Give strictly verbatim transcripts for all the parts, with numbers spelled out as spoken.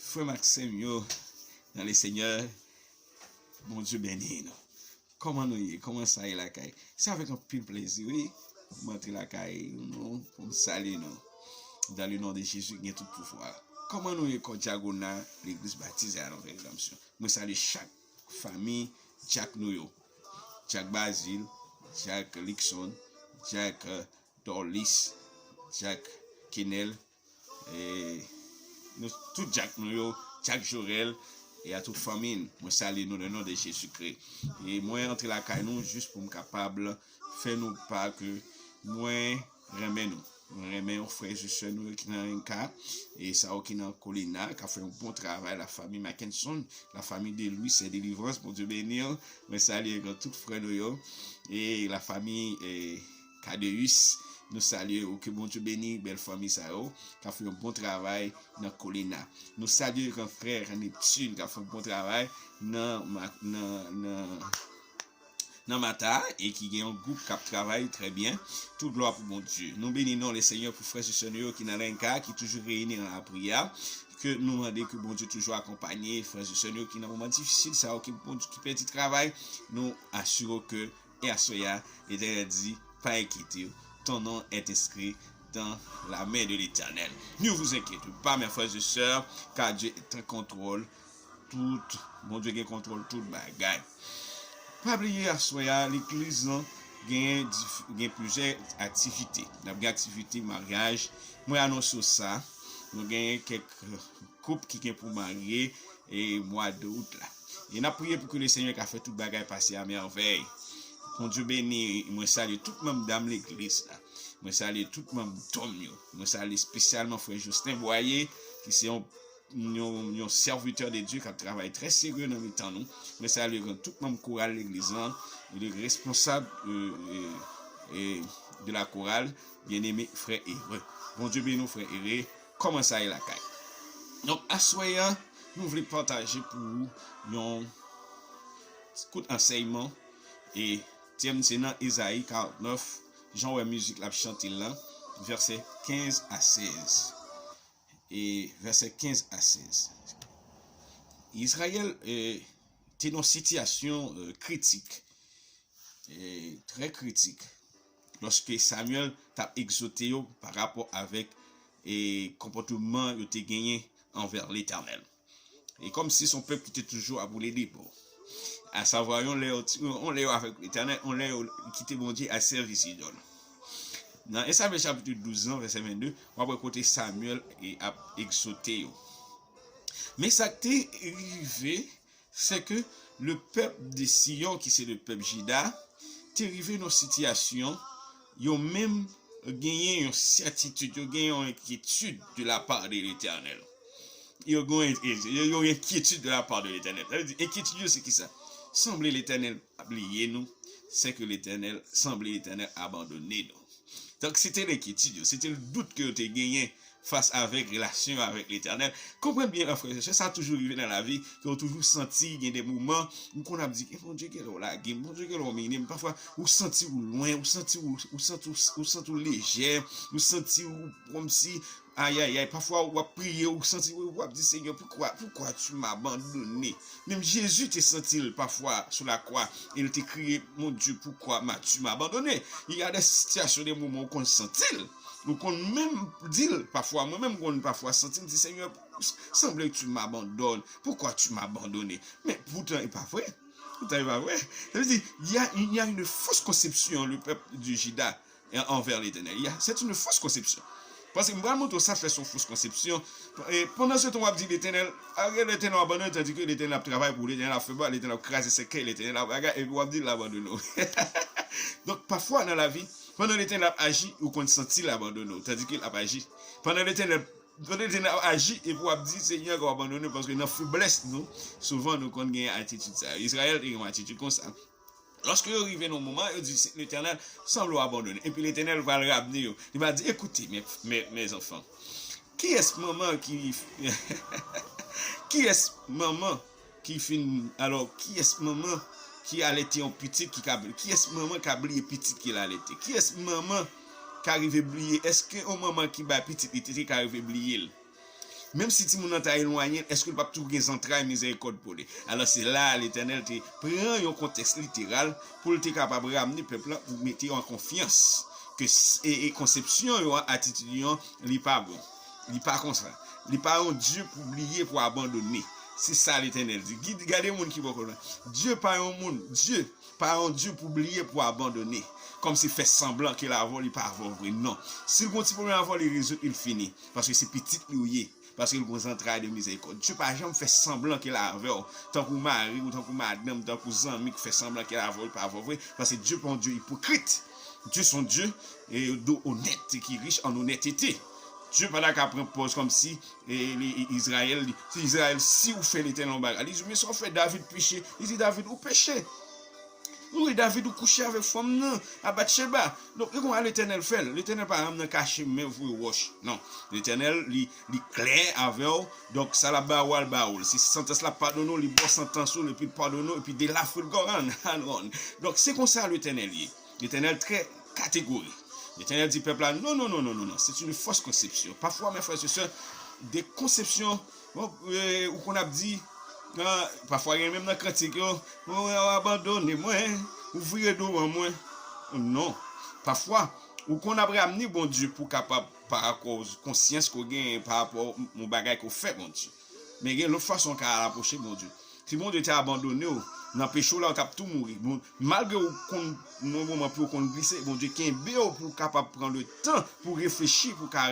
Frè m ak sè m yo nan le Senyè, Bondye beni nou. Kòman nou ye? Kòman sa ye lakay? Se avèk anpil plezi, wi, m antre lakay nou pou m salye nou. Dans le nom de Jésus ki gen tout pouvwa. Kòman nou ye, kò Dyagonal Legliz Batize a Nouvèl Redanmsyon? Mwen salye chak fanmi dyak nou yo. Dyak Bazil, dyak Likson, dyak, eh, Dorlis, dyak Kenel, e nou tout dyak nou yo, dyak Jorel, e a tout fanmi n. Mwen salye nou nan non de Jezikri. E mwen antre lakay nou jis pou m kapab fè nou pa ke mwen renmen nou. Mwen renmen yon frè e sè nou yo ki nan Renka, e sa yo ki nan Kolina, k ap fè yon bon travay, la famille Mackenson, la famille de Louis, c'est délivrance, Bondye beni w. Mwen salye tout frè nou yo, e la famille, e, Kadeus, nou salye w, ke Bondye beni bèl fanmi sa yo, k ap fè yon bon travay nan Kolina. Nou salye gran frè Neptune, k ap fè yon bon travay nan, ma- nan, nan, nan Mata, e ki gen yon gwoup k ap travay trè byen. Tout glwa pou Bondye. Nou beni non le Senyè pou frè e sè nou yo ki nan Renka, ki toujou reyini nan lapriyè. Ke nou mande ke Bondye toujou akonpanye frè e sè nou yo ki nan moman difisil sa yo, ki Bondye ki pèdi travay. Nou asire w ke e aswè a, Letènèl di, pa enkyete w, ton non est inscrit dans la main de l'Éternel. Ne vous inquiétez pas, mes frères et sœurs, car Dieu est en contrôle tout, Bondye gen kontwòl tout bagay. Pa bliye aswè a, legliz lan gen dif- gen plizyè aktivite. N ap gen aktivite maryaj. Mwen anonse w sa. Nou genyen kèk koup ki gen pou marye e mwa de out la. E n ap priye pou ke le Senyè ka fè tout bagay pase a mèvèy. Bondye beni, mwen salye tout manm dam legliz la. Mwen salye tout manm dòm yo. Mwen salye espesyalman frè Josten Bwaye, ki se yon, yon, yon sèvitè de Dye k ap travay trè serye nan mitan nou. Mwen salye tout manm koral legliz lan, le responsab, euh, euh, euh, de la chorale, bien-aimé frè Ere. Bondye beni w, frè Ere. Kòman sa ye lakay? Donk, aswè a, nou vle pataje pou ou yon kout ansèyman. E tèm se nan Ezayi karantnèf, jan w wè mizik l ap chante l lan, vèsè kenz a sèz. E vèsè kenz a sèz. Izrayèl, e, te nan sitiyasyon, e, kritik, e, trè kritik, lòske Samyèl t ap egzòte yo pa rapò avèk, e, konpòtman yo te genyen anvè Letènèl. E kòmsi se yon pèp ki te toujou ap woule de bò. Asavwa, yon lè yo ti- yon lè yo avèk Letènèl, yon lè yo kite Bondye al sèvi zidòl. Nan Ezayi chapit douz lan, vèsè vennde, w ap wè kote Samyèl e ap egzòte yo. Men sa k te rive, se ke le pèp de Siyon, ki se le pèp Jida, te rive nan sitiyasyon yo menm genyen yon sètitid, yo genyen yon enkyetid de la part de Letènèl. Yo gen yon, yo, yo enkyetid de la part de Letènèl. Sa vle di, enkyetid yo se kisa? Sanble Letènèl bliye nou, se ke Letènèl, sanble Letènèl abandone nou. Donk, se te lenkyetid yo, se te dout ke yo te genyen fas avèk relasyon yo avèk Letènèl. Konprann byen, frè e sè, sa toujou rive nan lavi, ke w toujou santi gen de moman, ou konn ap di, e Bondye, genlè w lage m, Bondye, genlè w mennen m. Pafwa, ou santi w lwen, ou santi w, ou santi w, ou santi w lejè, ou santi w kòmsi, ayayay, pafwa w ap priye, ou santi, w ap di, Senyè, pourquoi, pourquoi tu m'as abandonné? Menm Jezi te santi l pafwa sou lakwa, e l te kriye, Mon Dieu, pourquoi m'as-tu m'abandonné? Il y a des situations, des moments ou konn santi l, ou konn menm di l pafwa, mwen menm konn pafwa santi m di, Senyè, sanble tu m'abandonnes, pourquoi tu m'as abandonné? Men poutan e pa vre. Poutan e pa vre. Sa vle di, il y a, il y a une fausse conception, le peuple de Juda, anvè Letènèl. Il y a, c'est une fausse conception. Paske m pral montre w sa fè se yon fos konsepsyon. E pandan se tan w ap di Letènèl, a, Letènèl abandone, tandike Letènèl ap travay pou Letènèl ap fè bò, Letènèl ap kraze sèkèy, Letènèl ap bagay, epi w ap di l abandone w. Donk, pafwa nan lavi, pandan Letènèl ap aji, ou konn santi l abandone w, tandike l ap aji. Pandan Letènèl, pandan Letènèl ap aji, epi w ap di, Senyè, w abandone w, paske nan feblès nou, souvan nou konn gen atitid sa yo. Izrayèl te gen yon atitid konsa. Lòske yo rive nan yon moman, yo di, Letènèl sanble w abandone. Epi Letènèl pral ramne yo. Li va di, Écoutez, mes, mes, mes enfants, kiyès manman ki, kiyès manman ki fin, alò, kiyès manman ki alète yon pitit ki ka, kiyès manman ka bliye pitit ke l alète? Kiyès manman ka rive bliye? Èske yon manman ki bay pitit li tete ka rive bliye l? Menm si timoun nan ta elwaye l, èske l p ap toujou gen zantray mizèrikòd pou li? Alò, se la a Letènèl te pran yon kontèks literal pou l te kapab ramne pèp la pou mete yo an konfyans ke s- e, e konsepsyon yo an, atitid yo an, li pa bon. Li pa konsa. Li pa yon Dye pou bliye, pou abandone. Se sa Letènèl di. Gid- Gade moun ki bò kote w. Dye pa yon moun. Dye pa yon Dye pou bliye, pou abandone. Kòmsi fè sanblan ke l avè w, li pa avè w vre. Non. Si l gon ti pwoblèm avè w, li rezoud, li fini. Paske se pitit li w ye. Paske l gon zantray de mizèrikòd. Dye pa janm fè sanblan ke l avè w. Tankou mari ou tankou madanm, tankou zanmi ki fè sanblan ke l avè w, li pa avè w vre. Paske Dye pa yon Dye ipokrit. Dye se yon Dye e, do onèt, ki rich an onètete. Dye pa ta ka pran pòz kòmsi e, li, e, Izrayèl, li, si Izrayèl, si ou fè Letènèl yon bagay, li di, men sa w fè, David peche. Li di, David, ou peche. Wi, David, ou kouche avèk fanm nan, a Batcheba. Donk, e konsa Letènèl fè l. Letènèl pa janm nan kache men voye wòch. Non. Letènèl, li, li klè avè w. Donk, sa l ap ba ou a, l ba ou l. Si santans l ap padone w, li ba w santans ou, epi l padone w, epi de la fil goran, anron. Donk, se konsa Letènèl ye. Letènèl trè kategori. Letènèl di pèp la, non, non, non, non, non, non, c'est une fausse conception. Pafwa, mes frères et sœurs, de konsepsyon, bon, e, ou konn ap di, ah, pafwa, gen menm nan kantik yo, mwen, ou abandone mwen, ou vire do ban mwen. Non. Pafwa, ou konn ap ramne Bondye pou kapab, pa akòz konsyans ke w genyen pa rapò yon bagay ke w fè Bondye. Men gen lòt fason w ka al apwoche Bondye. Si Bondye te abandone w nan peche w la, ou t ap tou mouri. Bon, malgre ou konn, nan yon moman pou ou konn glise, Bondye kenbe w pou w kapab pran le tan pou reflechi, pou w ka,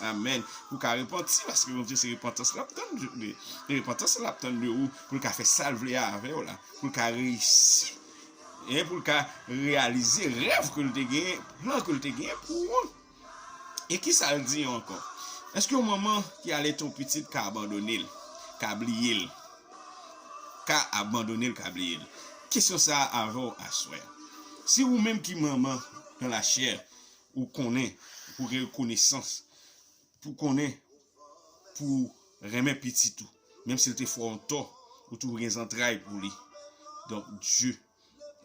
amèn, pou w ka repanti, paske Bondye se repantans l ap tann de, de, repantans l ap tann de ou, pou l ka fè sa l vle avè w la, pou l ka reyisi, e pou l ka reyalize rèv ke l te genyen, plan ke l te genyen pou ou. E kisa l di ankò? Èske yon manman ki alète yon pitit ka abandone l, ka bliye l, ka abandone l, ka bliye l? Kesyon sa a avè w aswè a. Si ou menm ki manman nan lachè, ou konnen, pou gen rekonesans, pou konnen, pou renmen pitit ou, menm si l te fè w yon tò, ou toujou gen zantray pou li. Donk, Dye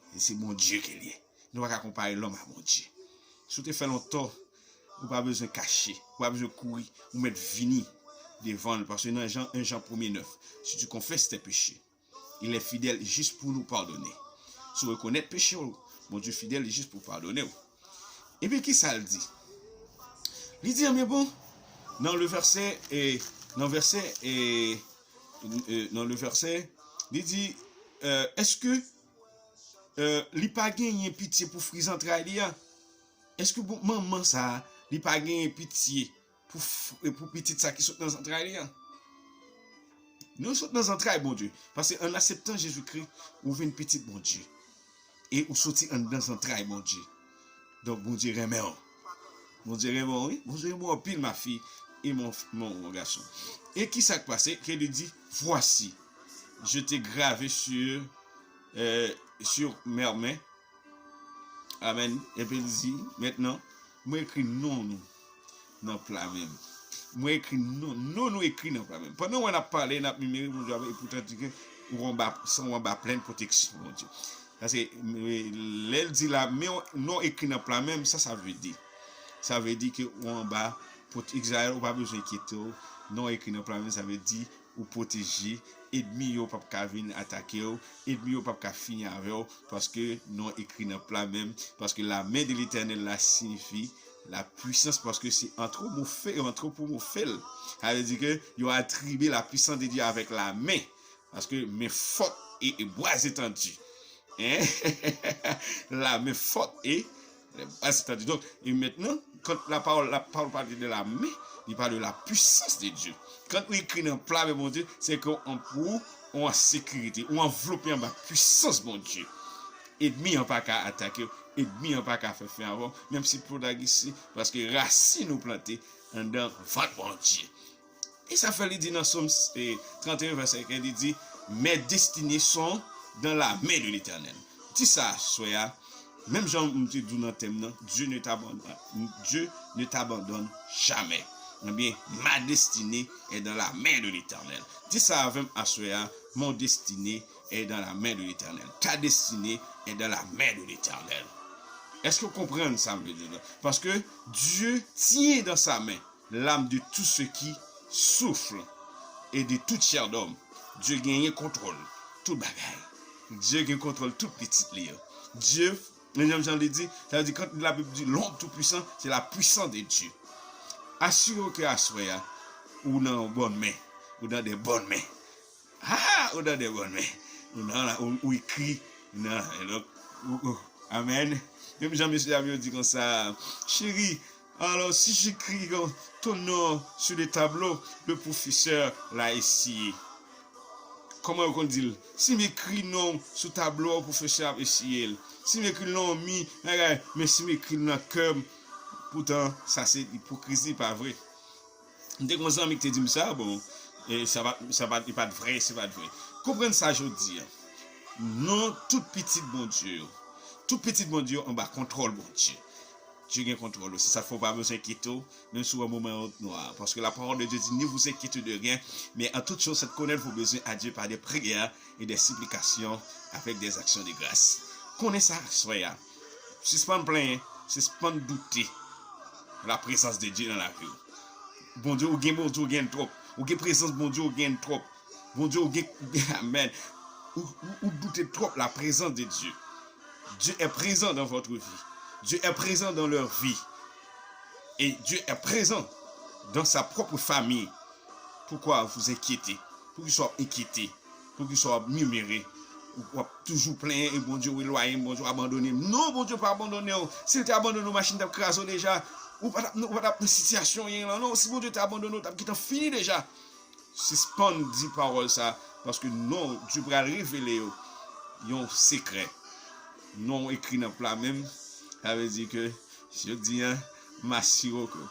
E se Bondye ke l ye. Nou pa ka konpare lòm a Bondye. Si w te fè l yon tò, ou pa bezwen kache, ou pa bezwen kouri, ou mèt vini devan l, paske nan Jan, en Jan premye nèf, si tu confesses tes péchés, il est fidèle et juste pour nous pardonner. Si w rekonèt peche w, Bondye fidèl e jis pou padone w. Epi kisa l di? Li di, men bon, nan le vèsè, e, nan vèsè, e, e, nan le vèsè, li di, e, èske, e, li pa genyen pitye pou fwi zantray li a? Èske bon, manman sa a, li pa genyen pitye pou, f- e pou pitit sa ki sot nan zantray li a? Nou sot nan zantray Bondye. Paske an akseptan Jezikri, ou vin pitit Bondye. E ou soti anndan zantray Bondye. Donk, Bondye renmen w. Bondye renmen w, wi. Bondye renmen w anpil, ma fille, et mon, mon, mon garçon. E kisa k pase? Ke li di, voici, je t'ai gravé sur, euh, sur mes mains. Amèn. Epi li di, mentnan, mwen ekri non nou nan pla men m. Mwen ekri non, non nou ekri nan pla men m. Pandan w wè n ap pale, n ap mimire, Bondye ap, epoutan di ke ou anba, san w anba plen pwoteksyon Bondye. Paske, e, lè l di la, men non ekri nan pla men m, sa sa vle di? Sa vle di ke ou anba, pot- Izrayèl, ou pa bezwen enkyete w. Non ekri nan pla men m, sa vle di ou pwoteje, enmi yo p ap ka vin atake w, enmi yo p ap ka fini avè w, paske non ekri nan pla men m, paske la men de Letènèl la siyifi la pwisans, paske se antwopomòfe, antwopomòfe l. Sa vle di ke yo atribye la puissance de Dieu avec la main, paske men fòt e, e bras étendus. Hein? La main forte et les bras étendus. Donk, e mentnan, kan la pawòl, la pawòl pale de la men, li pale de la puissance de Dieu. Kan ou ekri nan pla men Bondye, se ke w an pou ou an sekirite, ou anvlope anba pwisans Bondye. Enmi an pa ka atake w, enmi an pa ka fè fen avè w, menm si podag isi, paske rasin ou plante anndan vant Bondye. E sa fè li di nan Sòm, e, trant e en, vèsè kenz, li di, mes destinées sont dans la main de l'Éternel. Di sa aswè a, menm jan m te di w nan tèm nan, Dieu ne t'abandonne, Dieu ne t'abandonne jamais. Ebyen, ma destinée est dans la main de l'Éternel. Di sa avè m aswè a, mon destinée est dans la main de l'Éternel. Ta destinée est dans la main de l'Éternel. Èske w konprann sa m vle di la? Paske Dieu tient dans sa main l'âme de tout ce qui souffle et de toute chair d'homme. Dye genyen kontwòl tout bagay. Dye gen kontwòl tout pitit li yo. Dye, men jan jan li di, sa vle di kan Labib di l'ombre tout puissant, c'est la puissance de Dieu. Asire w ke aswè a, ou nan yon bòn men, ou nan de bòn men. Ah, ou nan de bòn men. Ou nan la, ou, ou ekri nan, donk, ou, ou, amèn. Menm jan mesye a yo di konsa, cheri, alors si j'écris ton nom sur le tableau, le professeur l'a essuyé. Kòman yo konn di l? Si m ekri non w sou tablo a, pwofesè ap eseye l. Si m ekri non w mi, bagay, men si m ekri l nan kè m, poutan, sa se ipokrizi, pa vre? M te gen yon zanmi ki te di m sa, bon, e sa pa, sa pa, e pa t vre, se pa t vre. Konprann sa jodi a. Non, tout pitit Bondye yo, tout pitit Bondye yo anba kontwòl Bondye. Dye gen kontwòl ou. Se sa k fè w pa bezwen enkyete w, menm si w wè moman yo nwa. Paske la parole de Dieu dit, ne vous inquiétez de rien, mais en toute chose, faites connaître vos besoins à Dieu par des prières et des supplications avec des actions de grâce. Konnen sa, aswè a. Sispann plenyen, sispann doute la prezans de Dye nan lavi w. Bondye, ou gen Bondye, ou gen l twòp. Ou gen prezans Bondye, ou gen l twòp. Bondye, ou gen, amèn. Ou, ou, ou doute twòp la prezans de Dye. Dieu est présent dans votre vie. Dieu est présent dans leur vie. Et Dieu est présent dans sa propre famille. Pourquoi vous inquiétez? Poukisa w ap enkyete? Poukisa w ap mimire? Ou ap toujou plenyen e Bondye ou elwaye m, Bondye ou abandone m. Non, Bondye pa abandone w. Si l te abandone w, machin t ap kraze w deja. Ou pa t ap, ou pa t ap nan sitiyasyon w ye lan, non. Si Bondye te abandone w, w t ap gentan fini deja. Sispann di pawòl sa, paske non, Dye pral revele yo yon sekrè. Non w ekri nan pla men m, sa vle di ke, jodi a, m asire w ke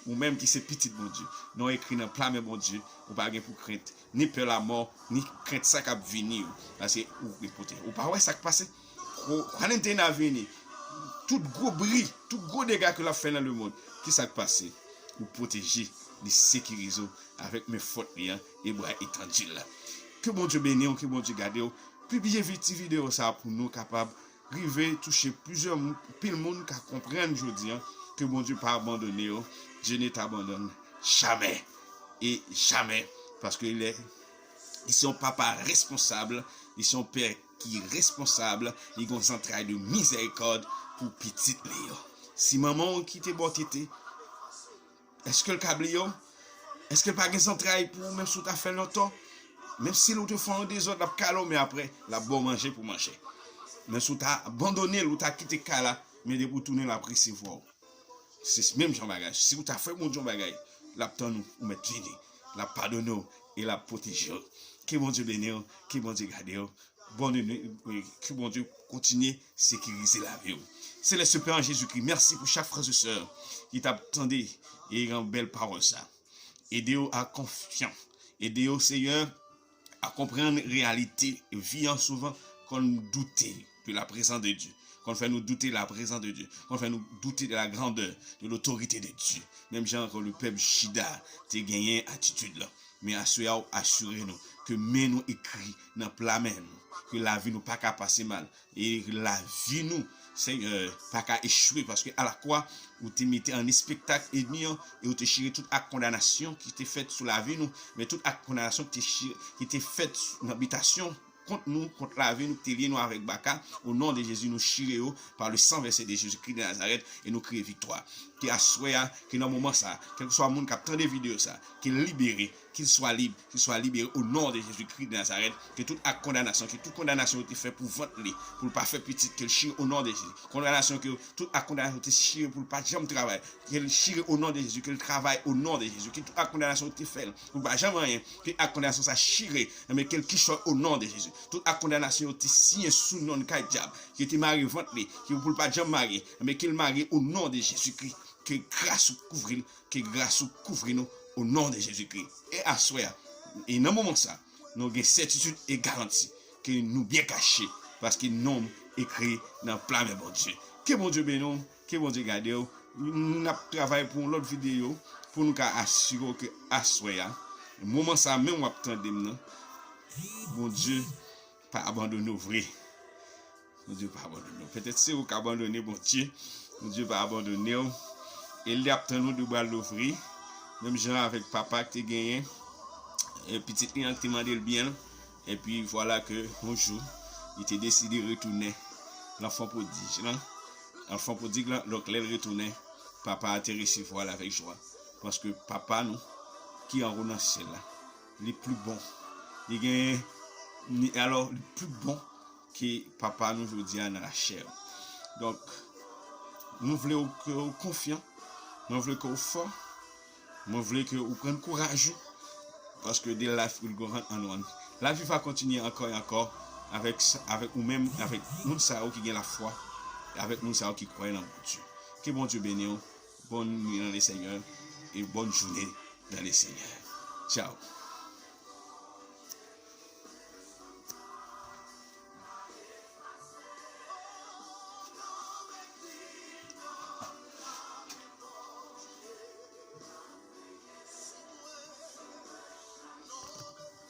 ou menm ki se pitit Bondye, non w ekri nan pla men Bondye, ou pa gen pou krent ni pè lamò, ni krent sa k ap vini yo, paske ou, ou pwoteje. Ou pa wè sa k pase? Ko-, Quarantena vini. Tout gwo bri, tout gwo dega ke l ap fè nan lemonn. Kisa k pase? Ou pwoteje, li sekirize w avèk men fòt li an e bra etandi l la. Ke Bondye beni w, ke Bondye gade w. Pibliye vi-, ti videyo sa a pou nou kapab rive touche plizyè moun, pil moun ka konprann jodi a ke Bondye pa abandone yo. Dieu ne t'abandonne jamais et jamais. Paske il est, li se yon papa responsab, li se yon pè ki responsab, li gen yon zantray de mizèrikòd pou pitit li yo. Si manman w ki te ba w tete, èske l ka bliye w? Èske l pa gen zantray pou ou, menm si w ta fè l yon tò? Menm si ou te fè yon dezòd, l ap kale w, men apre, l ap ba w manje pou manje. Men si w ta abandone l, ou ta kite kay la, men depi w tounen, l ap resevwa w. Se menm jan bagay. Si ou ta fè Bondye yon bagay, l ap tann ou, ou mèt vini. L ap padone w e l ap pwoteje w. Ke Bondye beni w, ke Bondye gade w. Bondye, ke Bondye kontinye sekirize lavi w. Selès Pè an Jezikri, mèsi pou chak frè e sè ki t ap tande e gen bèl pawòl sa. Ede yo a konfyan. Ede yo, Seyè, a konprann reyalite vi an souvan konn doute de la prezans de Dye. Konn fè nou doute la prezans de Dye. Konn fè nou doute de la grandeur, de l'autorité de Dieu. Menm jan ke le pèp Jida te genyen atitid la. Men aswè a, w asire nou ke men nou ekri nan pla men nou, ke lavi nou pa ka pase mal, e lavi nou, Seyè, pa ka echwe, paske alakwa, ou te mete an espektak ènmi an, e ou te chire tout ak kondanasyon ki te fèt sou lavi nou, men tout ak kondanasyon ki te chire, ki te fèt nan bitasyon kont nou, kont lavi nou, ki te lye nou avèk baka, o non de Jezi, nou chire yo pa le san vèse de Jezikri de Nazarèt, e nou kriye viktwa. Ke aswè a, ke nan moman sa, kèlkeswa moun k ap tande videyo sa, ke l libere, ke l swa lib, ke l swa libere o non de Jezikri de Nazarèt, ke tout ak kondanasyon, ke tout kondanasyon yo te fè pou vant li, pou l pa fè pitit, ke l chire o non de Jezi. Kondanasyon ke tout ak kondanasyon yo te chire pou l pa janm travay, ke l chire o non de Jezi, ke l travay o non de Jezi, ke tout ak kondanasyon yo te fè l pou l pa janm anyen, ke ak kondanasyon sa chire, men ke l kichòy o non de Jezi. Tout ak kondanasyon yo te siyen sou non l kay dyab, ke te mare vant li, ke pou l pa janm mare, men ke l mare o non de Jezikri. Ke gras ou kouvri l, ke gras ou kouvri nou, o non de Jezikri. E aswè a, e nan moman sa, nou gen sètitid e garanti ke nou byen kache, paske non m ekri nan pla men Bondye. Ke Bondye beni w, ke Bondye gade w. N ap travay pou yon lòt videyo, pou nou ka asire w ke aswè a, moman sa menm w ap tande m nan, Bondye pa abandone w vre. Bondye pa abandone w. Petèt se ou k abandone Bondye. Bondye pa abandone w. E li ap tann ou de bra l louvri. Menm jan avèk papa ki te genyen, e pitit li an ki te mande l byen l, epi vwala ke yon jou, li te deside retounen. Lanfan pwodij lan, lanfan pwodig lan, donk lè l retounen, papa a te resevwa l avèk jwa. Paske papa nou, ki anwo nan syèl la, li pli bon. Li gen, ni, alò, li pli bon ke papa nou jodi a nan lachè. Donk, nou vle w, ke w konfyan, mwen vle ke w fò, mwen vle ke w pran kouraj ou, paske the life will go on and on. Lavi va kontinye ankò e ankò avèk sa, avèk ou menm, avèk moun sa yo ki gen lafwa, avèk moun sa yo ki kwè nan Bondye. Ke Bondye beni w. Bonne nuit dans le Seigneur et bonne journée dans le Seigneur. Ciao.